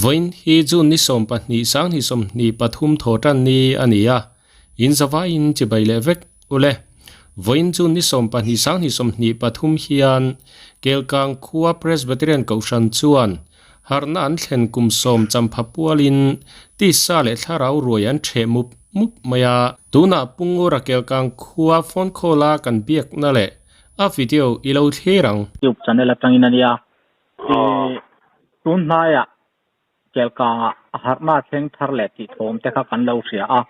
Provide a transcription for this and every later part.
Vawiin hi June ni 12 2023 thawhtan ni a ni a, in zavaiin chibai leh vek ule. Vawiin June ni 12 2023 hian Kelkang khua Presbyterian Kohhran chuan harhna an thlen kum sawm champha pualin tisa leh thlarau ruai an ṭheh mup mup mai a. Tunah Pungura Kelkang khua phone call a kan biakna leh a video i lo thlir ang. Youtube channel atangin a nia. I tun hnaiah Kelkangah a harhna thleng thar leh tih thawm te kha kan lo hria a.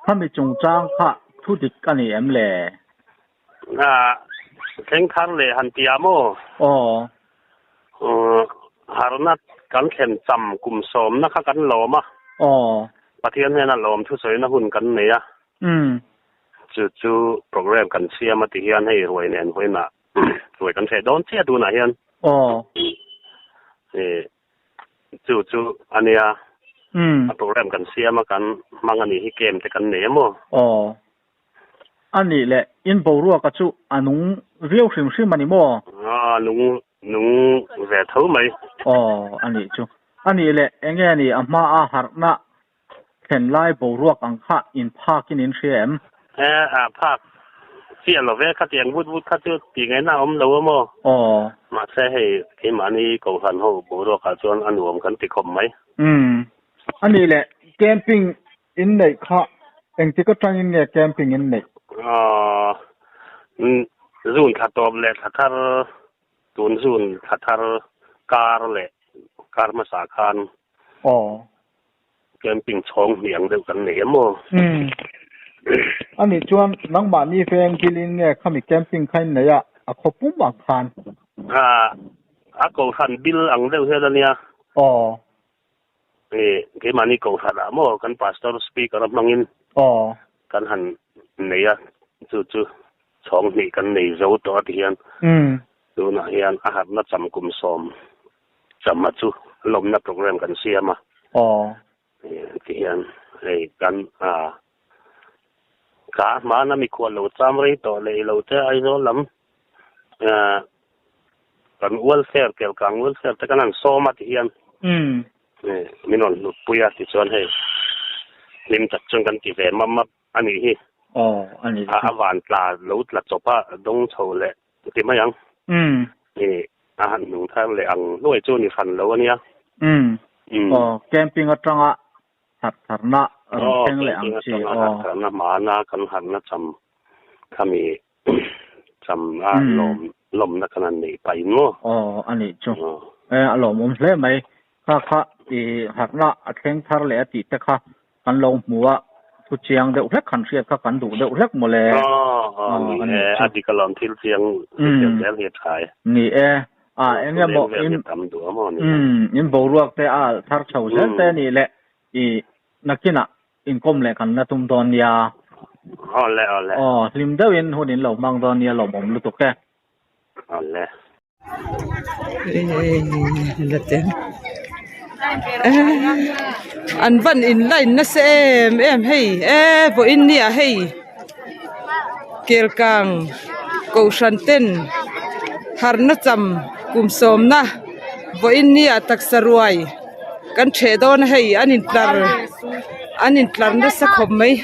Khami chungchang kha thu dik a ni em le? Thleng thar leh han ti a maw? Aw. Harhna kan thlen cham kum sawmna kha kan lawm a. Aw. Pathian hnena lawm thusawina hun kan nei a. Chu chu program kan siam a ti hian hei ruai nen vawiinah ruai kan hreh dawn chiah tunah hian. Aw. Chu chu a nia. A program kan siam a kan hmang a nih hi game te kan nei a maw? Aw. A nih leh in boruaka chu a nung viau hrim hrim a ni maw? A nung nung ve tho mai. Aw a nih chu. A nih leh enge a nih a hma a harhna thlen lai boruak ang kha in phak in in hria em? E a phak chiah lo ve khatiang vut vut kha chu tih ngaihna a awm lo a maw? Aw. Mahse hei keimahni kohhran ho boruak ah chuan a nuam kan ti khawp mai. Umm. A nih leh camping in neih kha engtik atangin nge camping in neih? Aw. Zun thla tawp leh thla thar tun zun thla thar kar leh kar hmasa khan Aw. Camping chhawng hniang deuh kan nei em aw? Umm. A nih chuan nangmahni veng bilin nge khami camping kha in nei a, a khaw pum ang khan? A, a kohhran bil ang deuh hian a nia. Aw. Ih, keimahni kohhran ah maw kan pastor speaker a hmangin Aw. kan han nei a, chu chu chhawng hnih kan nei zo tawh a ti hian. Umm. Tunah hian a harhna cham kum sawm Chama chu lawmna program kan siam a. Aw. Ti hian hei kan a ka hmana mikhual lo cham rei tawh leh ilo te Aizawl lam kan welfare Kelkang welfare te kan han sawm a ti hian min rawn hlut pui a tichuan hei hlim tak chuan kan ti ve map map a nih hi. Aw a ni. A van tla lo tla chawp a dawng chho leh ti mai ang. Ih a han hnung thar leh ang hnuai chu ni hran lo a nia. Umm. Aw camping atanga harh tharna rawn thleng leh ang chi. Aw camping atanga harh tharna hmana kan harhna cham khami cham a lawm lawmna kan han neih pahin maw. Aw a nih chu. E a lawmawm hle mai. Kha kha ih harhna a thleng thar leh a tih te kha Kan lo hmu a, thu chiang deuh hlek han hriat kha kan duh deuh hlek mawle. Aw, ni e, a dik alawm thil chiang hriat zel hi a tha e. Ni e, a eng emaw in in boruak te a alh thar chho zel te nih leh i nakinah inkawm leh kan la tum dawn nia. Awle, awle. Aw, hlim deuhin hun in lo hmang dawn nia lawmawm lutuk e. Awle. An van in line nasa em em hei e vawiin nia hei kelkang kohhran ten harna cham kum sawmna vawiin nia taksa ruai kan ṭheh dawn a hei an intlar an intlar nasa khawp mai.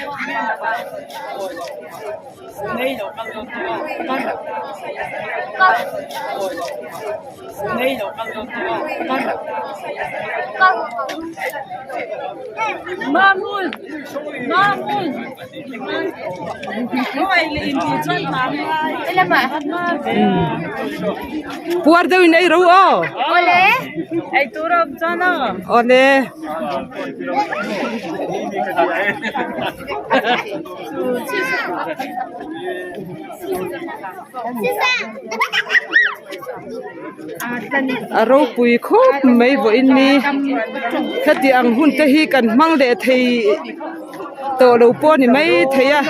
Puar deuhin ei ro aw. Awle. A ropui khawp mai vawiin ni heti ang hun te hi kan hmang leh thei tawh lo pawh a ni mai thei a.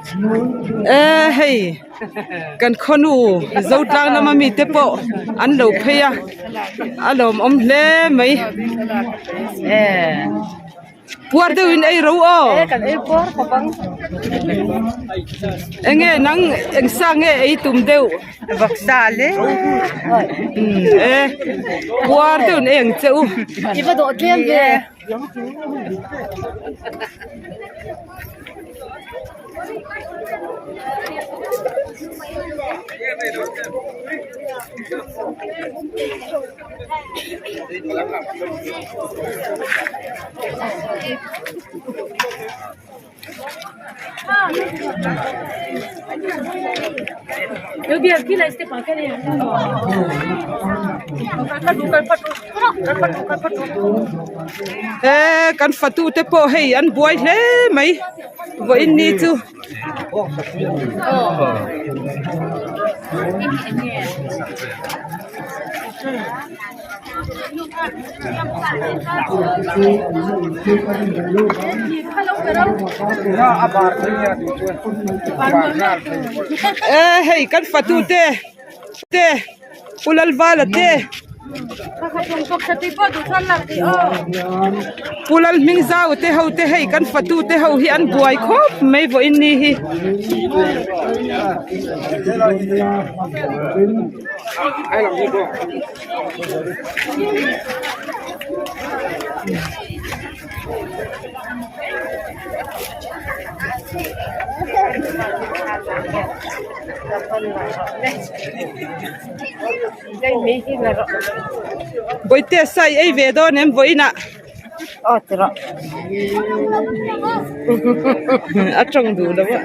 E hei kan khawnu Zotlang lama mite pawh an lo phei a a lawmawm hle mai puar deuhin ei ro aw enge nang eng sa nge ei tum deuh Vawksa le e puar deuhin ei ang che u. He kan fatu te pawh hei an buai hle mai vawiin ni chu. E hei kan fatu te te Pu Lalvala te Pu Lalhmingzau te ho te hei kan fatu te ho hi an buai khawp mai vawiin ni hi. Bawihte sai ei ve dawn em vawiinah a tawng duh lo a.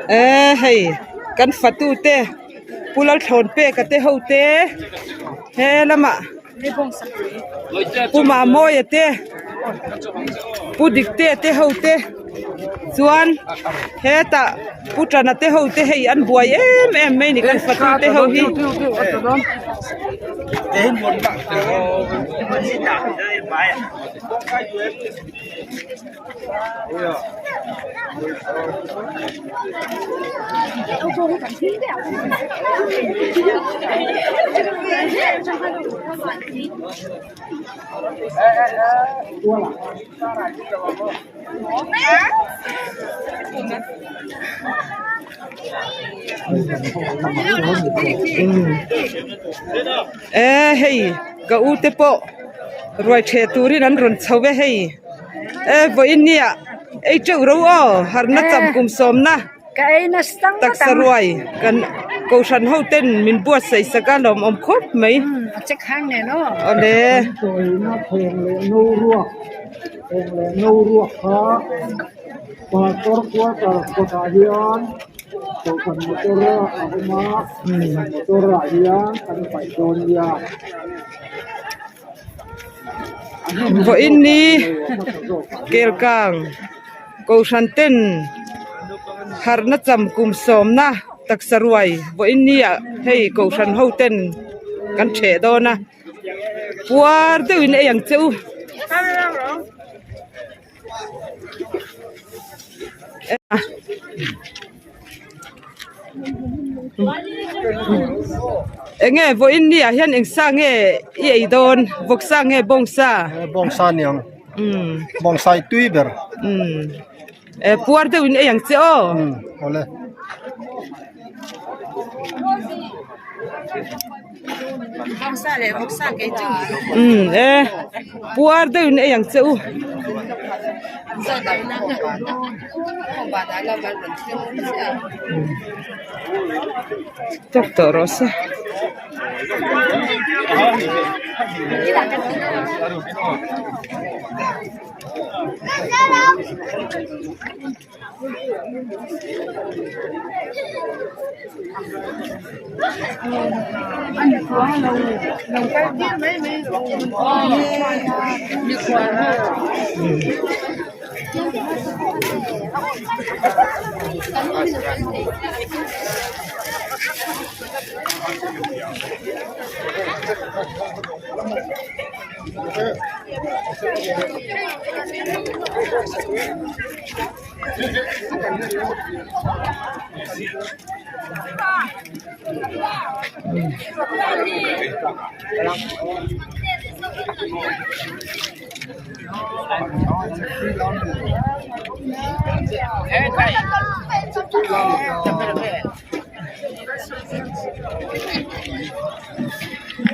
Eee hei kan fatu te Pu Lalthlawnpeka te ho te he lamah Pu Mamawia te Pu Diktea te ho te chuan hetah Pu Tana te ho te hei an buai em em mai a ni kan fatu te ho hi. E hei ka u te pawh ruai ṭheh turin an rawn chho e hei e vawiin nia ei teuh ro aw harna cham kum sawmna taksa ruai kan kohhran ho ten min buatsaih sak a lawmawm khawp mai awle. Pastor quarter kawtah hian kohhran motor a awm a motor ah hian kan paih dawn nia. Vawiin ni Kelkang kohhran ten harhna cham kum sawmna taksa ruai vawiin ni ah hei kohhran ho ten kan theh dawn a puar deuhin ei ang che u. Enge vawiin ni ah hian eng sa nge i ei dawn vawksa nge bawngsa bawngsa a niang bawngsa i tui ber e puar deuh in ei ang che aw awle. Umm e puar deuh in ei ang che u. Tawk tawh rawh se.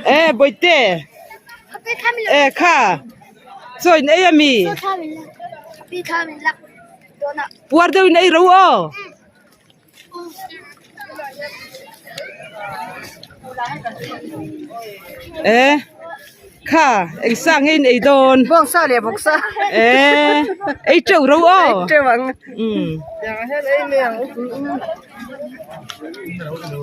E bawihte e kha chaw in ei ami puar deuh in ei ro aw. E kha eng sa nge in ei dawn bawngsa leh bawksa e ei teuh ro aw ei teuh ang umm tiang hian ei mai ang Dawhkan hall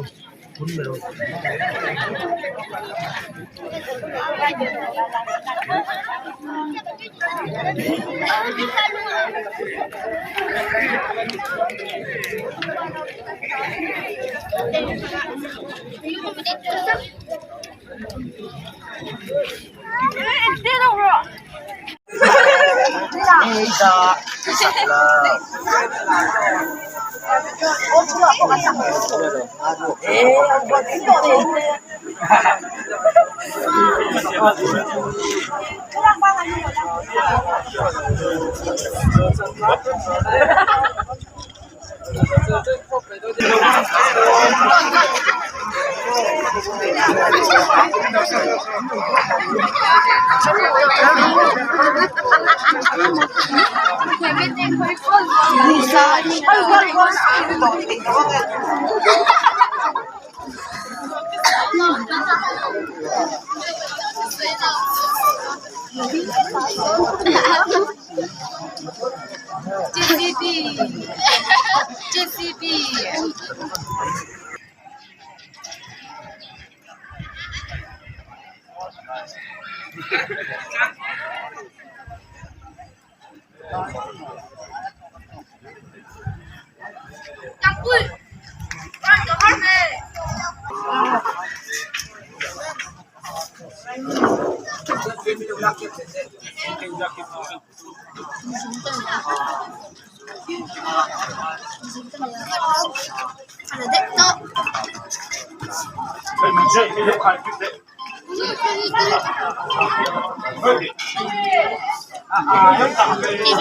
lamah sawn insawi thei chu a ni a hnuaiah pawh sawn dawhkan te a awm a tam mai thei ang.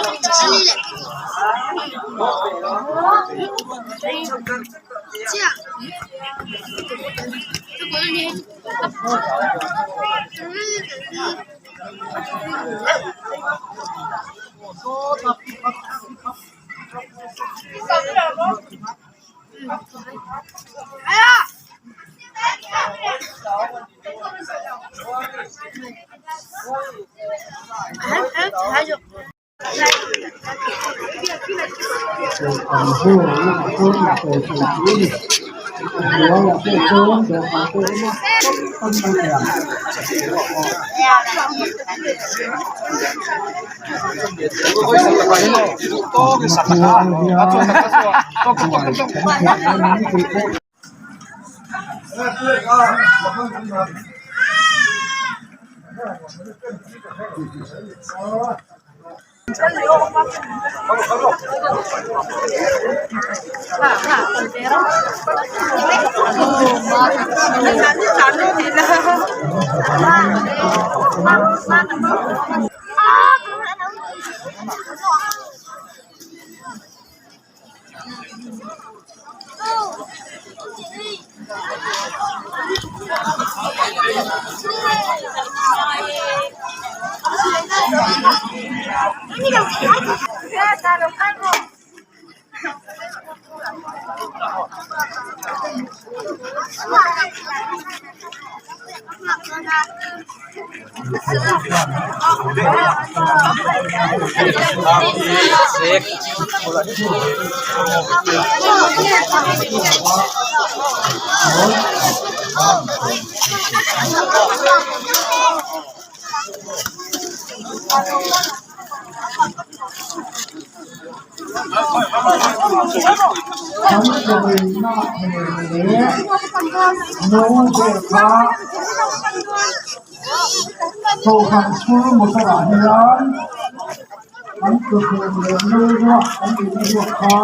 Inkhawm hian ruai kan theh a ni tih pawh. Kan chawlhna hmel leh no vel kha Kohhran chhung motor ah hian an chawhmeh leh no ruak an tihna ruak kha